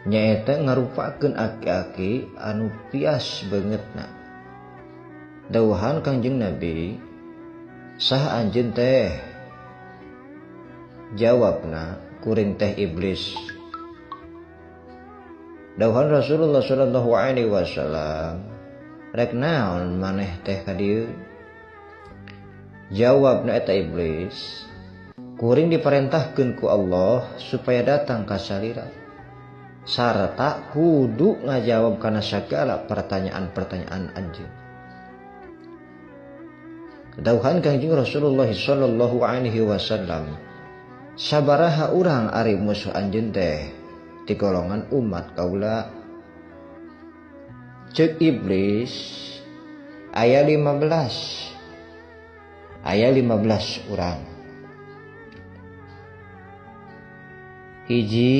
Nyaeta ngarupakeun aki-aki anu pias beungeutna. Dawuhan Kangjeng Nabi, saha anjeun teh? Jawabna, kuring teh iblis. Dawuhan Rasulullah sallallahu alaihi wasallam, rek naon maneh teh ka dieu? Jawabna eta iblis, kuring diparentahkeun ku Allah supaya datang ka salira sarta kudu ngajawab kana sagala pertanyaan-pertanyaan anjeun. Dawuhan Kangjeng Rasulullah sallallahu alaihi wasallam, sabaraha urang ari musuh anjeun teh di golongan umat kaula? Ceuk iblis, aya 15. Aya 15 urang. Hiji